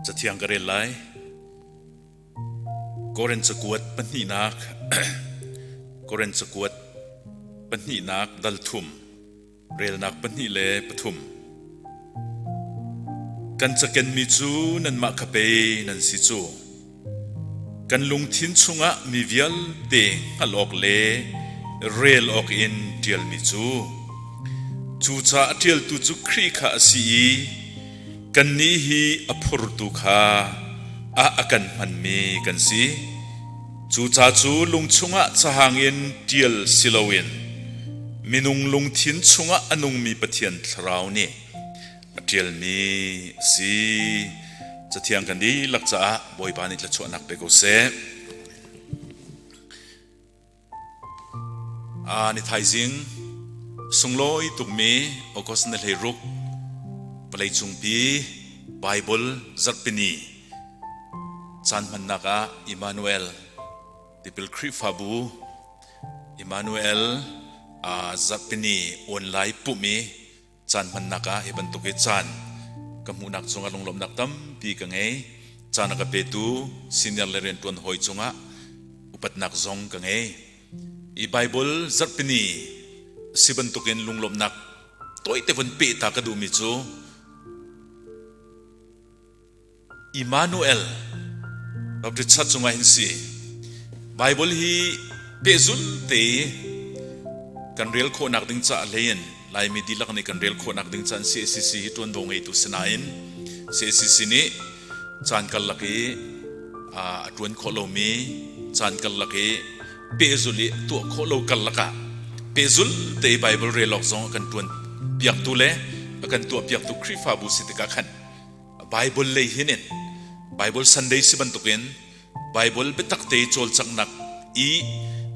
Cathiang ka rel lai. Korin cakuat pahnihnak Korin cakuat pahnihnak dal thum relnak pahnih le pathum. Kan cakenmi cu nanmah kha pei nan si cu. Kan lungthin chungah mi vialte hngalh awk le rel awk in ṭialmi cu. Cu ca a ṭialtu cu Khrih kha a si i kannih hi a phurtu kha a a kan hmanmi kan si. Cu ca cu lung chungah cahang in ṭial si loin minung lungthin chungah a nungmi Pathian Thlarau nih a ṭialmi a si. Cathiang kan dihlak caah Bawipa nih thluachuahnak pe ko seh. Ni thaizing sunglawi tukmi August ni 16 vawleicungpi Bible zarhpini caan hmannak ah Emmanuel Tipil Khrihfabu Emmanuel zarhpini online pumh i caan hmannak ah hi bantuk i caan ka hmuhnak cungah lunglawmhnak tampi ka ngei. Caan a ka petu senior le rianṭuan hawi cungah upatnak zong ka ngei. I Bible zarhpini si bantukin lunglawmhnak tawite vun peh ta ka duhmi cu Immanuel Baptist Church cungah hin si. Bible hi pehzul te kan rel khawhnak ding caah hlei in Laimi dihlak nih kan rel khawhnak ding caan CACC hi ṭuanvo ngeitu si nain CACC nih caan karlak i a ṭuan khawh lomi caan karlak i pehzul i tuah khawh lo karlak ah pehzul te i Bible rel awk zong a kan ṭuan piaktu le a kan tuah piaktu Khrihfabu si tikah khan Bible lei hin in Bible Sunday si bantukin Bible biatak te cawlcanghnak i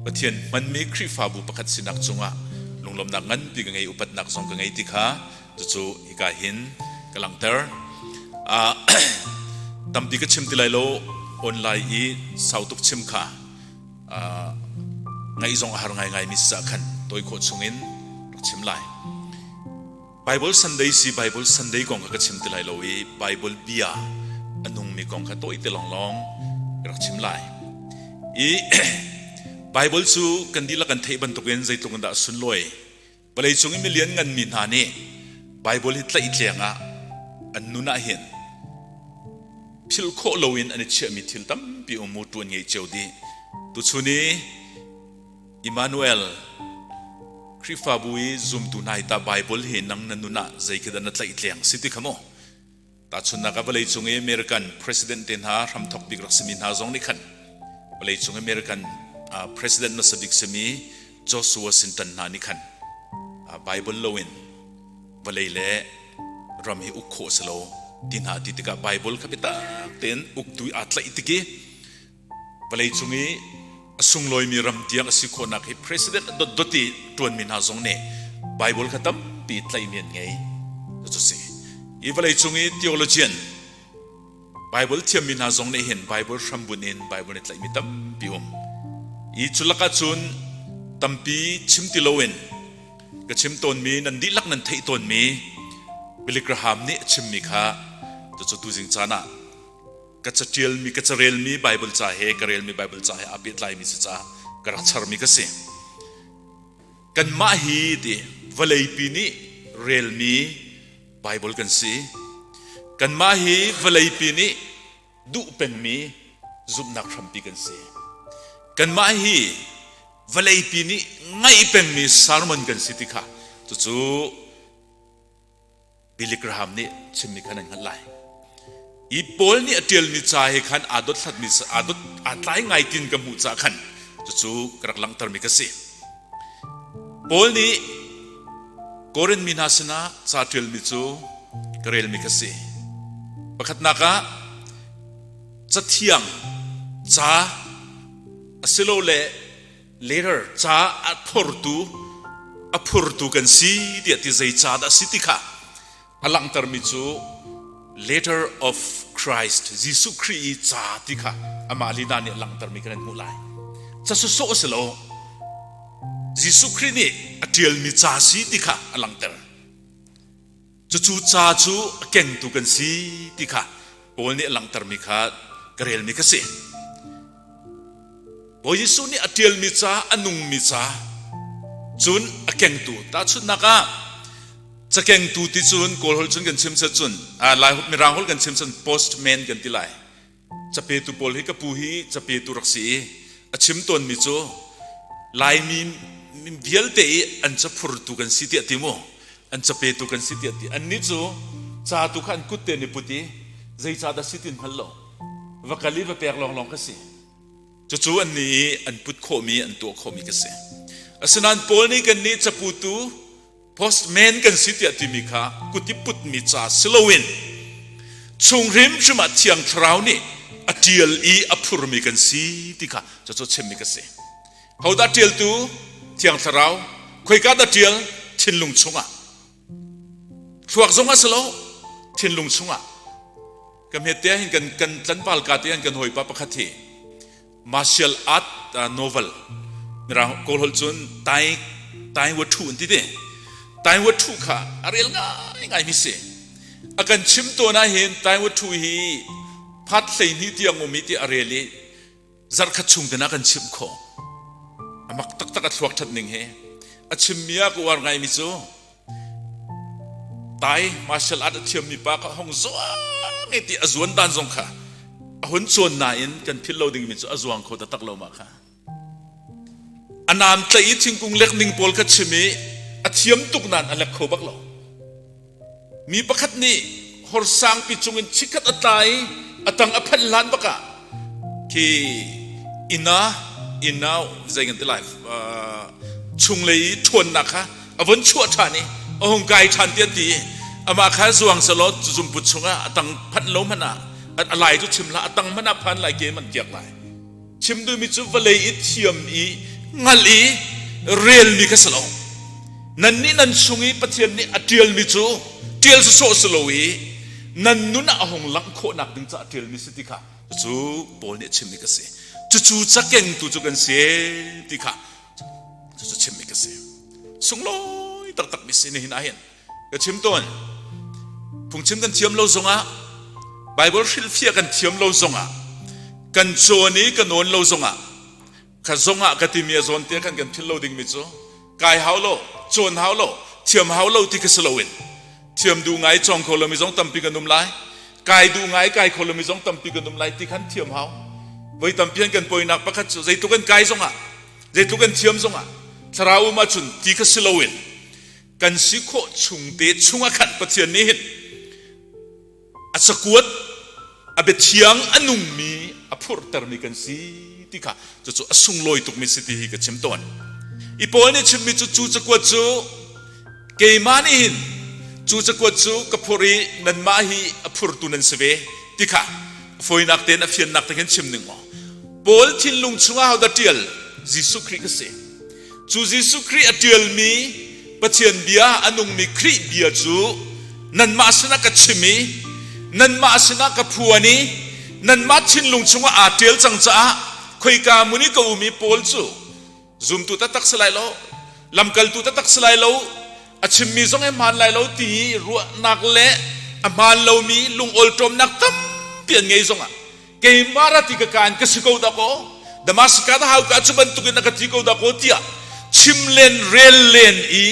Pathian hmanmi Khrihfabu pakhat sinak cungah lunglawmhnak nganpi ka ngei upatnak zong ka ngei ti kha cucu hika hin ka langhter. Tampi ka chim ti lai lo online i sau tuk chim kha ngaih zong a har ngaingai mi si cah khan tawi khawh chungin rak chim lai. Bible Sunday si Bible Sunday kong kha ka chim ti lai lo i Bible bia a nungmi kong kha tawite lawnglawng ka rak chim lai. I Bible cu kan dihlak kan theih bantukin zeitluk in dah sunlawi vawlei cung i milian nganmi hna nih Bible hi tlaihtleng ah an nun ah hin philh khawh loin an i chiahmi thil tampi um mu ṭuan ngei cio dih. Tuchun i Immanuel Khrihfabu i zumtu hna hi tah Bible hi nang na nun ah zei khi dah na tlaihtleng si ti kha maw? Tahchunhnak ah vawleicung i American president te hna hramthok bik rak simi hna zong nih khan vawleicung American president hmasa bik simi Joshua Washington hna nih khan Bible loin vawlei le ram hi uk khawh si lo ti hna ti tikah Bible kha biatak tein uktu i aa tlaih tik i Vawleicung i a sunglawimi ram tiang a si khawhnak hi president a dotdot i ṭuanmi hna zong nih Bible kha tampi tlaihmi an ngei. Cucu si. I vawleicung i theologian Bible thiammi hna zong nih hin Bible hrambunh in Bible nih tlaihmi tampi um. I cu lakah cun tampi chim ti loin ka chim tawnmi nan dihlak nan theih tawnmi Billy Graham nih a chimmi kha cucu tuzing caan ah ka caṭialmi ka carelmi Bible ca he ka relmi Bible ca he aa pehtlaimi si caah ka rak charmi ka si. Kanmah hi ti vawleipi nih relmi Bible kan si. Kanmah hi vawleipi nih duh pengmi zumhnak hrampi kan si. Kanmah hi vawleipi nih ngaih pengmi sermon kan si ti kha cucu Billy Graham nih chimmi kha nan hngalh lai. I Paul nih a ṭialmi ca he khan aa dothlatmi aa dot aa tlai ngai tin ka hmuh caah khan cucu ka rak langhtermi ka si. Paul nih Korin mi hna sinah ca ṭialmi cu ka relmi ka si. Pakhatnak ah cathiang ca asilole letter ca a phortu a phurtu kan si tiah ti zei ca dah si ti kha a langhtermi cu letter of Christ Jesuh Khrih i ca ti kha amah lila nih a langhtermi kan hmuh lai ca sawsawh a si lo Jesuh Khrih nih a ṭialmi ca si ti kha a langhter cucu ca cu a kengtu kan si ti kha. Paul nih a langhtermi kha ka relmi kha si. Bawi Jesuh nih a ṭialmi ca, a nungmi ca, cun a kengtu. Tahchunhnak ah, cakengtu ti cun Kawl holh cun kan chim set cun, Lai Mirang holh kan chim cun postman kan ti lai. Capetu pawl hi ka pu hi capetu rak si i a chim tawnmi cu Laimi vialte i an caphurtu kan si tiah ti mu. An capetu kan si tiah ti. Annih cu ca tu kha an kut te an i put i zei ca dah si ti an hngal lo. Va kal i va pek lawnglawng kha si. Cucu an nih i an put khawhmi, an tuah khawhmi ka si. Asinain Paul nih kan nih caputu postman kan si tiah timi kha kut i putmi ca si loin chung hrimhrim ah Thiang Thlarau nih a ṭial i a phurmi kan si ti kha cucu chimmi ka si. Hodah ṭialtu? Thiang Thlarau. Khoika dah ṭial? Thinlung chungah. Thluak zong ah si lo, thinlung chungah. Ka hmet te hin kan kan tlanpal ka te hin kan hawipa pakhat hi martial art novel mirang kawl holh cun tai tai wa thu an ti te tai wa thu kha a rel ngai ngai mi si a kan chim tawn ah hin tai wa thu hi phat hlei hnih tiang um i ti a rel i zarhkhat chung te na kan chimh khawh a mak taktak a thluak that ning he a chimmi ah ka uar ngaimi cu Tai martial art a thiammi pa kha hong zuang i ti a zuan dan zong kha a hun cawn nain kan philh lo dingmi cu a zuang kho taktak lo ma kha a naam tlaih i thingkung lek ning pawl kha chim i a thiam tuk nain a lek kho bak lo Mi pakhat nih hor sangpi cungin chikkhat a tla i a tang a phanh hlan bak ah khi inn ah inn ah zei kan ti lai chunglei i ṭhawnnak kha a von chuah ṭhan i a hung kai ṭhan ti an ti i amah kha zuang selaw zumput chungah a tang phanh lo hmanh ah a lai cu chim hlah a tang hmanh ah phan lai ke man kiak lai. Chim duhmi cu vawlei i thiam i hngalh i relmi kha si lo. Nannih nan chung i Pathian nih a ṭialmi cu ṭial sawsawh si lo i nan nun ah a hung langh khawhnak ding caah ṭialmi si ti kha cucu Paul nih a chimmi ka si. Cucu cakengtu cu kan si ti kha cucu chimmi ka si. Sunglawi taktakmi si nihin ah hin Ka chim tawn. Phungchim kan thiam lo zongah, Bible hrilhfiah kan thiam lo zongah, kan cawn i ka nawn lo zongah, kha zongah ka timi a zawn te khan kan philh lo dingmi cu kai hau lo, cawn hau lo, thiam hau lo ti ka si loin thiam duh ngai cawng kho lomi zong tampi kan um lai, kai duh ngai kai kho lomi zong tampi kan um lai ti khan thiam hau. Voi tampi an kan poinak pakhat cu zeitluk kan kai zongah, zeitluk kan thiam zongah, thlarau um ahcun ti kha si loin kan si khawh chung te chungah khan Pathian nih hin a cakuat a biathiang a nungmi a phurhtermi kan si ti kha cucu a sunglawi tukmi si ti hi ka chim tawn. I Paul nih chimmi cu cu cakuat cu keimah nih hin cu cakuat cu ka phur i nanmah hi a phurtu nan si ve ti kha fawinak tein a fiannak te khin chim ning maw Paul thinlung chungah hodah ṭial Jesuh Khrih ka si. Cu Jesuh Khrih a ṭialmi Pathian bia a nungmi Khrih bia cu nanmah sinah ka chim i nanmah sinah ka phuan i nanmah thinlung chungah aa ṭial cang caah khoika hmun i ka um i Paul cu zumtu taktak si lai lo lamkaltu taktak si lai lo a chimmi zong hi hmaan lai lo ti ruahnak le a hmaan lomi lungawlṭawmnak tampi an ngei zongah keimah ra ti ka kaan ka si ko dah kaw Damascus da hauka cu bantukin a ka ti ko dah kaw tiah chim len rel len i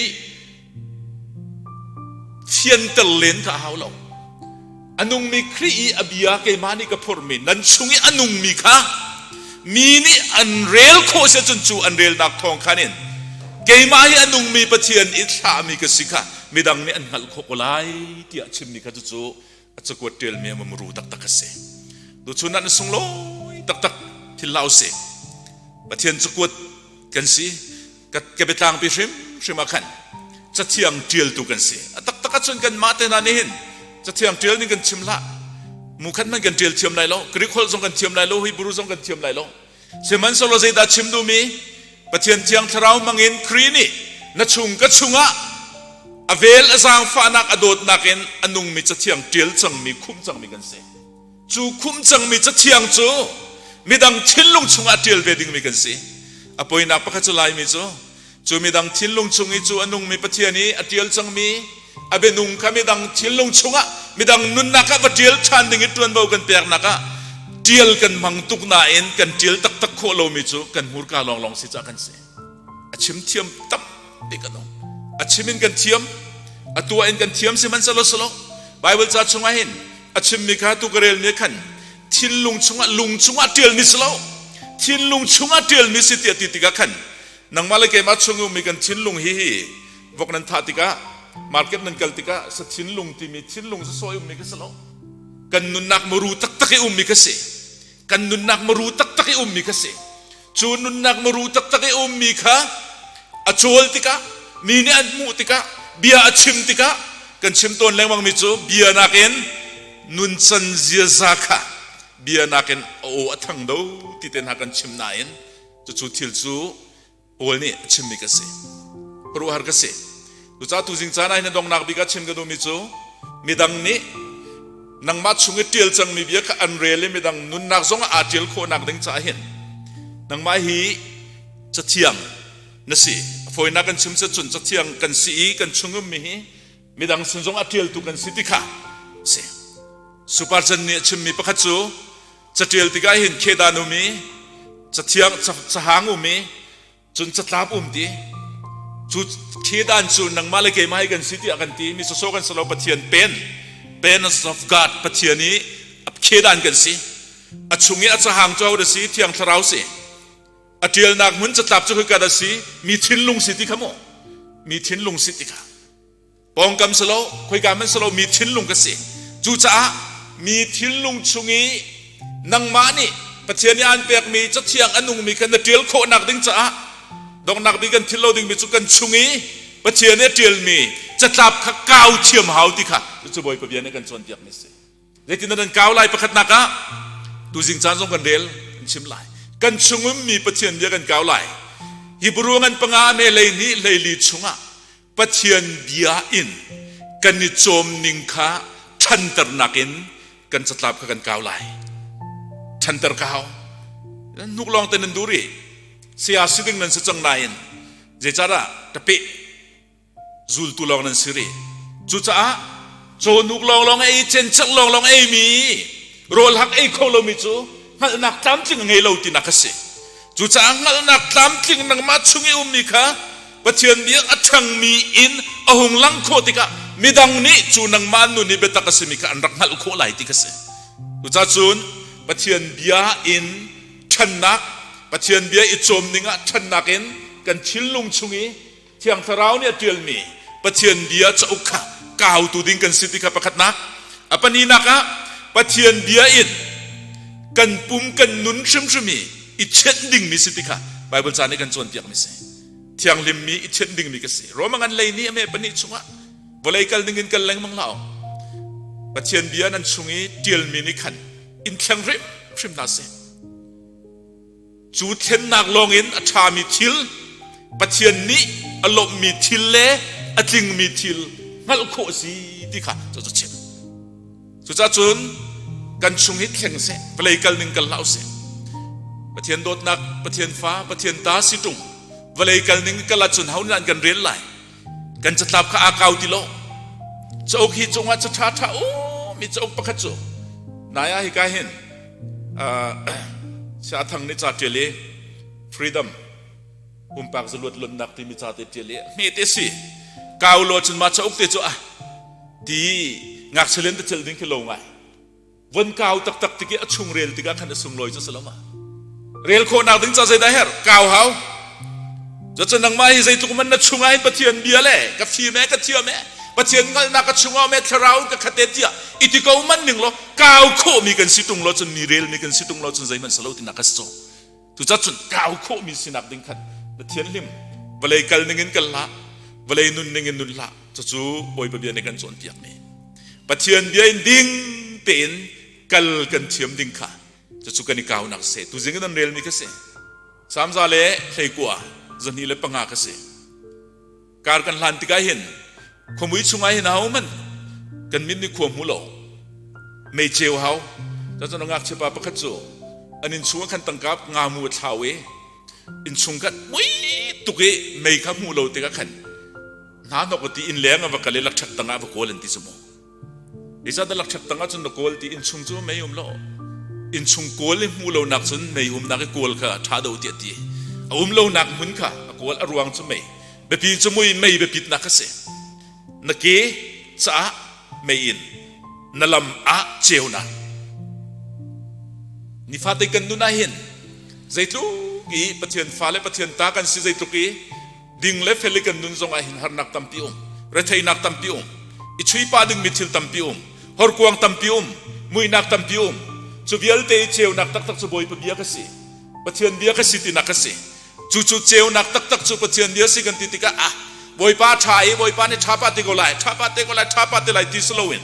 fianter len kha a hau lo a nungmi Khrih i a bia keimah nih ka phurmi nan chung i a nungmi kha mi nih an rel khawh si cun cu an relnak thawng khan in keimah hi a nungmi Pathian i thlahmi ka si kha midang nih an hngalh khawh ko lai tiah chimmi kha cucu a cakuat ṭialmi a muru taktak a si. Tuchun ah na sunglawi taktak thil hlah usih. Pathian cakuat kan si. Ka, ka biatlangpi hrimhrim ah khan cathiang ṭialtu kan si. A taktak ahcun kanmah te hna nih hin cathiang ṭial ning kan chim hlah. Mu khat hmanh kan ṭial thiam lai lo. Greek holh zong kan thiam lai lo. Hebrew zong kan thiam lai lo. Sihmanhsehlaw zeidah chim duhmi? Pathian Thiang Thlarau hmangin Khrih nih na chung ka chungah a vel a zaangfahnak a dawtnak in a nungmi cathiang ṭial cangmi khumh cangmi kan si. Cu khumh cangmi cathiang cu midang thinlung chungah ṭial ve dingmi kan si. A poinak pakhat cu Laimi cu cu midang thinlung chung i cu a nungmi Pathian i a ṭial cangmi a bianung kha midang thinlung chungah midang nunnak ah va ṭial ṭhan ding i ṭuanvo kan peknak ah ṭial kan hmang tuk nain kan ṭial taktak khawh lomi cu kan hmurka lawnglawng si caah kan si. A chim thiam tampi kan um. A chim in kan thiam, a tuah in kan thiam sihmanhsehlaw silo Bible ca chungah hin a chimmi kha tu ka relmi khan thinlung chungah lung chungah ṭialmi si lo thinlung chungah ṭialmi si tiah ti tikah khan nangmah le keimah chung i ummi kan thinlung hi hi vok nan thah tikah market nan kal tikah sa thinlung timi thinlung sawsawh i ummi ka si lo kan nunnak muru taktak i ummi ka si kan nunnak muru taktak i ummi ka si cu nunnak muru taktak i ummi kha a cawl tikah mi nih an hmuh tikah bia a chim tikah kan chim tawn lengmang mi cu bia nakin nuncan ziaza kha bia nakin a aw a thang do ti te hna kan chim nain cucu thil cu Paul nih a chimmi ka si. Khuaruahhar ka si. Cucaah tuzing caan ah hin a donghnak bik ah chim ka duhmi cu midang nih nangmah chung i ṭial cangmi bia kha an rel i midang nunnak zong ah aa ṭial khawhnak ding caah hin nangmah hi cathiang na si. A fawinak kan chim cun cathiang kan si i kan chung ummi hi midang sin zong ah ṭialtu kan si ti kha si. Superchan nih a chimmi pakhat cu Caṭial tikah hin khedan um i cathiang cahang um i cun catlap um ti cu khedan cu nangmah le keimah hi kan si tiah kan ti mi sawsawh kan si lo Pathian pen pen of God Pathian i khedan kan si a chung i a cahang cu ahodah si Thiang Thlarau si a ṭialnak hmun catlap cu khika dah si mi thinlung si ti kha mu mi thinlung si ti kha Pawngkam si lo, khoika hmanh si lo, mi thinlung ka si. Cucaah mi thinlung chung i nangmah nih Pathian nih aan pekmi cathiang a nungmi kha na ṭial khawhnak ding caah donghnak bik kan thil lo dingmi cu kan chung i Pathian nih a ṭialmi catlap kha kau thiam hau ti kha cucu Bawipa bia nih kan cawnpiakmi a si. Zeitin nan kau lai pakhatnak ah tuzing caan zong kan rel kan chim lai. Kan chung ummi Pathian bia kan kau lai. Hebrew ngan panga me lei nih hleili chungah Pathian bia in kan i cawm ning kha ṭhanternak in kan catlap kha kan kau lai. Ṭhanter ka hau. Nan hnuk lawng te nan dur i saya si ding nan si cang nain zeicahdah tapeh zultu lawng nan si rih. Cucaah cawnuk lawnglawng ei cencak lawnglawng eimi rawl hak ei kho lomi cu hngalhnak tlamtling a ngei lo tinak a si. Cucaah hngalhnak tlamtling nangmah chung i ummi kha Pathian bia a ṭhangmi in a hung lang khawh tikah midang nih cu nangmah nun i biatak a simi kha an rak hngalh khawh lai ti kha si. Cucaah cun Pathian bia in ṭhannak, Pathian bia i cawm ning ah ṭhannak in kan thinlung chung i Thiang Thlarau nih a ṭialmi Pathian bia cauk kha kautu ding kan si ti kha pakhatnak. A pahnihnak ah Pathian bia in kan pum kan nun hrimhrim i i thianh dingmi si ti kha Baibal ca nih kan cawnpiakmi si. Thianghlimmi i thianh dingmi ka si. Roma ngan lei nih a me pahnih chungah vawlei kal ding in kal lengmang hlah u. Pathian bia nan chung i ṭialmi nih khan in thleng hrimhrim hna seh. Cu thlennak lawngin a ṭhami thil, Pathian nih a lawmhmi thil le a tlingmi thil hngalh khawh a si ti kha cu cu chim. Cucaah cun kan chung hi thleng seh, vawlei kal ning kal hlah usih. Pathian dawtnak, Pathian fa, Pathian ta si ṭung, vawlei kal ning kal ahcun ho nih an kan rel lai? Kan catlap kha aa kau ti lo. Cauk hi cungah ca ṭha ṭha um i cauk pakhat cu nai ah hika hin Saya Thang nih ca ṭial i freedom pumpak zaluat lonnak timi ca te ṭial i hme te si kau law cun mah cauk te cu ah ti ngakchia len te cel ding khi lo ngai von kau taktak tik i a chung rel tikah khan a sunglawi cu si lo ma rel khawhnak ding ca zeidah herh kau hau Cucu nangmah hi zeitluk man na chungah hin Pathian bia le ka fim e ka thiam e Pathian hngalhnak ka chungah um e thlarau ka khat e tiah i ti ko man ning law kau khawhmi kan si tung lo cun mi relmi kan si tung lo cun zeihmanh si lo tinak ka si cu cucah cun kau khawhmi sinak ding khan na thianhlim vawlei kal ning in kal hlah vawlei nun ning in nun hlah cucu Bawipa bia nih kan cawnpiakmi Pathian bia in ding tein kal kan thiam ding kha cucu kan i kaunak si tuzing in an relmi kha si Samza le hleikua 205 ka si. Kar kan hlan tikah hin khuamui chungah hin ahohmanh kan mit nih khua hmu lo. Mei ceu hau. Cun ngakchia pa pakhat cu an inn chung ah khan tangka ngamu a thlau i inn chung khan mui tuk i mei kha hmu lo tikah khan hna hnok ti inn leng a va kal i lakṭhak tangah va kawl an ti cu mu. Zeicahtiah lakṭhek tangah cun na kawl ti innchung cu mei um lo. Innchung kawl i hmuh lonak cun mei umnak i kawl kha ṭha deuh tiah a ti. A um lonak hmun kha a kawl a ruang cu mei. Biapi cu mui mei biapitnak a si. Na ke caah mei in na lam ah ceunak. Nifate kan nun ah hin zeitluk i Pathian fale Pathian ta kan si zeitluk i ding le fel i kan nun zong ah hin harnak tampi um retheinak tampi um i chuipa dingmi thil tampi um horkuang tampi um muihnak tampi um cu vialte i ceunak taktak cu Bawipa bia ka si Pathian bia ka si tinak ka si cu cu ceunak taktak cu Pathian bia si kan ti tikah ah Bawipa ṭha i Bawipa nih ṭha pa te ko lai ṭha pa te ko lai ṭha pa te lai ti si loin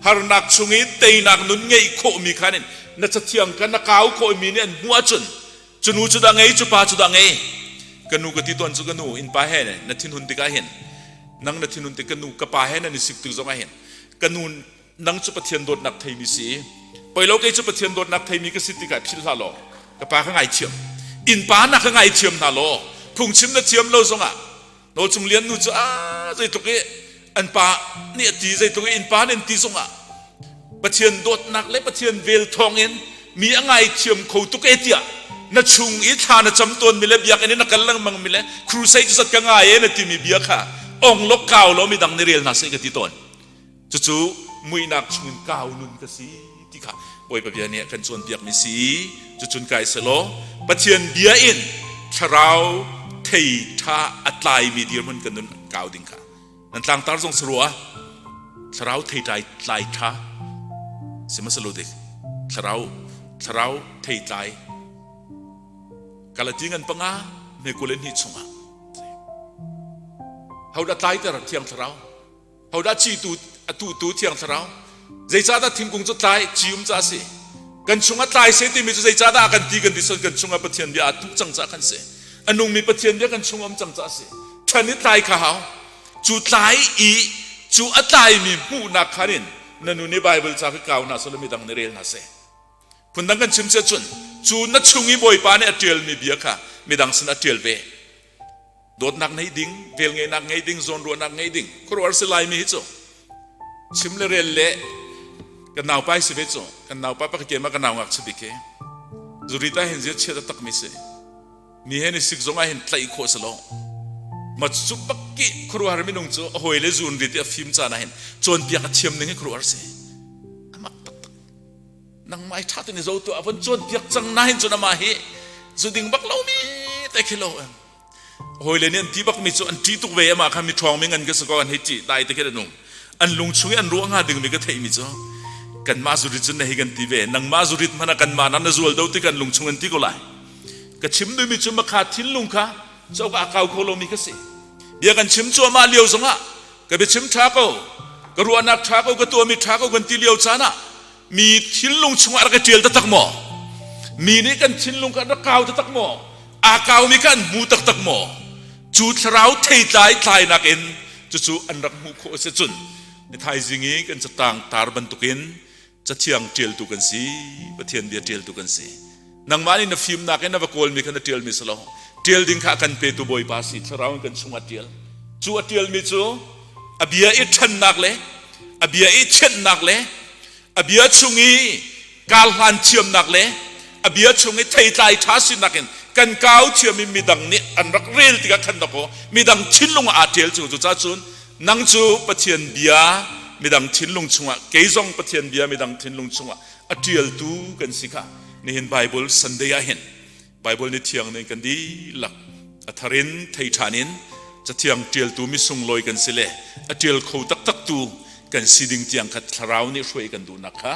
harnak chung i teinak nun ngeih khawhmi khan in na cathiang kha na kau khawhmi nih an hmuh ahcun Cu nu cu dah ngei, cu pa cu dah ngei. Ka nu ka ti tawn cu ka nu innpa he na thinhun tikah hin nang na thinhun tik ka nu ka pa he nan i sik tik zongah hin ka nu nang cu Pathian dawtnak theimi si poi lo kei cu Pathian dawtnak theimi ka si tikah philh hlah law ka pa ka ngaithiam innpa na ka ngaithiam hna law phungchim na thiam lo zongah Nawlcung Lian nu cu a zeitluk i an pa nih a ti zeitluk i innpa nih an ti zongah Pathian dawtnak le Pathian vel thawngin mi a ngaithiam kho tuk e tiah na chung i thla na cam tawn mi le biakinn i na kal lengmang mi le crusade cu zat ka ngai e na timi bia kha ong law kau law midang nih rel hna seh ka ti tawn. Cucu muihnak chungin kau nun ka si ti kha Bawipa bia nih a kan cawnpiakmi si. Cucun kai selaw Pathian bia in thlarau thei ṭha a tlaimi dirhmun kan nun kau ding kha nan tlangtar zong si rua thlarau thei tlai tlai ṭha sihmanhsehlaw dik thlarau thlarau thei tlai Galati ngan panga me 22 chungah hodah tlaiter thiang thlarau Hodah citu a tuhtu Thiang Thlarau? Zeicahdah thingkung cu tlai ci um ca a si? Kan chungah tlai seh timi cu zeicahdah a kan ti kan ti son kan chungah Pathian bia aa tuh cang caah kan si. A nungmi Pathian bia kan chung um cang caah a si. Ṭhan i tlai kha hau. Cu tlai i cu a tlaimi hmuhnak khan in na nu nih Baibal ca khi kau hna seh law midang nih rel hna seh. Phundang kan chim sia cun cu na chung i Bawipa nih a ṭialmi bia kha midang sin a ṭial ve. Dawtnak nei ding, velngeihnak ngei ding, zawnruahnak ngei ding, khuaruahhar si laimi hi cu chim le rel le kan naupa hi si ve cu kan naupa pakhat ke ma kan nau ngakchia bik hi zurita hin zia chiat a takmi si mi he ni sik zong ah hin tlaih khawh si lo ma cu bak ki khuaruahhar minung cu a hawi le zun rit i a fim caan ah hin cawnpiak a thiam ning hi khuaruahhar si amak taktak nangmah i ṭha tein i zo tuah a von cawnpiak cang na hin cun amah hi zu ding bak lomi te khi lo hawile nih an ti bakmi cu an ṭih tuk ve amah kha mi ṭhawng mi ngan ka si ko an hei ṭih dai te khi an um an lung chung i an ruah hnga dingmi ka theihmi cu kanmah zurit cun na hei kan ti ve nangmah zurit hmanh ah kanmah na na zual do ti kan lung chung an ti ko lai ka chim duhmi cu makha thinlung kha cauk a kau kho lomi ka si bia kan chim cuahmah lio zongah ka biachim ṭha ko ka ruahnak ṭha ko ka tuahmi ṭha ko kan ti lio caan ah Mi thinlung chungah rak i ṭial taktak maw? Mi nih kan thinlung kha rak kau taktak maw? Aa kaumi kha an hmu taktak maw? Cu thlarau theitlai tlainak in cucu an rak hmuh khawh a si cun ni thaizing i kan catang tar bantukin cathiang ṭialtu kan si, Pathian bia ṭialtu kan si. Nangmah nih na fimnak in na va kawlmi kha na ṭialmi si lo. Ṭial ding kha a kan petu Bawipa si, thlarau in kan chungah ṭial. Cu a ṭialmi cu a bia i ṭhannak le a bia i thianhnak le a bia chung i karhlan thiamnak le a bia chung i theitlai ṭha sinak in kan kau thiam i midang nih an rak rel tikah khan dakaw midang thinlung ah aa ṭial cu cucaah cun nang cu Pathian bia midang thinlung chungah kei zong Pathian bia midang thinlung chungah a ṭialtu kan si kha nihin Bible Sunday ah hin Bible ni thiang ning kan dihlak a thar in thei ṭhan in cathiang ṭialtu misunglawi kan si le a ṭial kho taktak tu kan si ding tiang kha thlarau nih hruai kan duhnak kha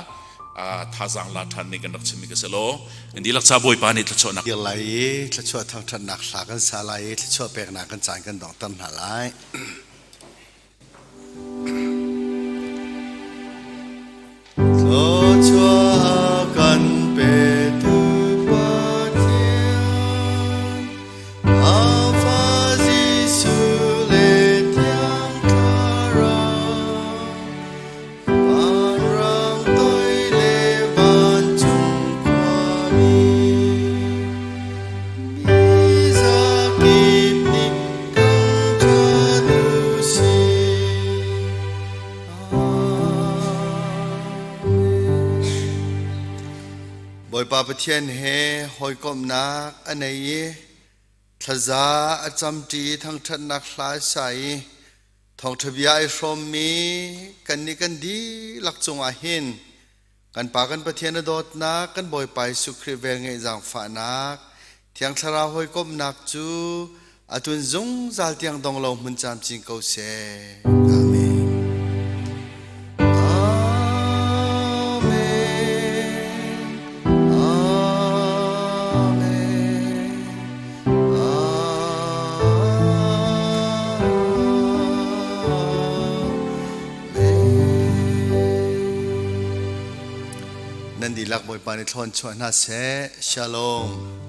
thazaang la ṭhan ning kan rak chimmi ka si law kan dihlak ca Bawipa nih thluachuahnak kir lai i thluachuah thangṭhatnak hla kan sa lai i thluachuah peknak kan caan kan donghter hna lai. Thluachuah kan petu Pathian, a Fa Jesuh le Thiang Thlarau, vanrang toi le vancung khuami, mi zakip nih thangṭhat u. Bawipa Pathian he hawikomhnak a nei i thlaza a camṭi i thangṭhatnak hla a sa i thawngṭha bia ai hrawmmi kannih kan dihlak cungah hin kan Pa kan Pathian a dawtnak, kan Bawipa Jesuh Khrih velngeih zaangfahnak, Thiang Thlarau hawikomhnak cu atun zungzal tiang dong lo hmun camcin ko seh. Amen. Amen. Amen. Amen. Nan dihlak Bawipa nih thlawn chuah hna seh. Shalom.